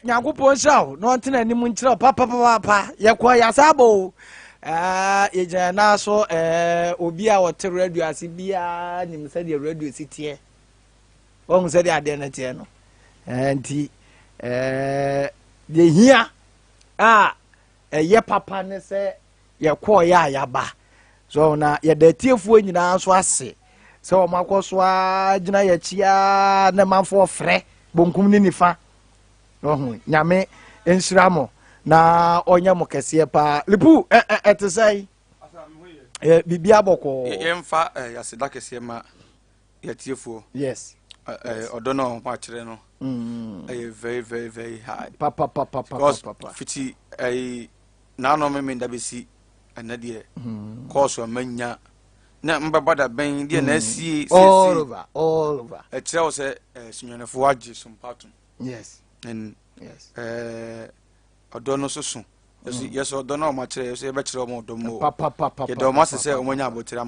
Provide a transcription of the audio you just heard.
Nyankopɔn nhyira wo na ɔntena anim nkyerɛ wo papapapa. Yɛkɔ yɛasa abɔ o. Yɛgyina yɛn nan so. Obi a ɔte radio ase biara nim sɛdeɛ radio si teɛ. Wɔn sɛdeɛ adeɛ no teɛ no. Nti deɛ hia a ɛyɛ papa ne sɛ yɛkɔɔ yɛ a yɛaba so, na yɛda atiefoɔ nyinaa nso ase sɛ wɔn akɔ so a gyina yɛkyi a ne manfoɔ frɛ bonkum ne nifa. Ɔho Nyame nhyira mo na ɔnyɛ mo kɛseɛ paa. Lipu, ɛ ɛ ɛte sɛ biribi abɔkɔɔ. Yɛmfa yɛaseda kɛseɛ ma yɛtiefoɔ. Ɔdɔ no a ɔmo akyerɛ no ɛyɛ very very very high because papa. Fiti ɛyi naanɔ me da bɛsi ɛnɛ deɛ, kɔɔso a manya na mbɛba da bɛn deɛ na asie. All over, all over. Ɛkyerɛ wo sɛ Sunyanifoɔ agye sompatom and ɔdɔ no so so yɛsɛ ɔdɔ no a ɔmo akyerɛ yɛsɛ yɛbɛkyerɛ ɔmo ɔdɔ mu o. Papa. Yɛda ɔmo ase sɛ ɔmo anya abotire ama.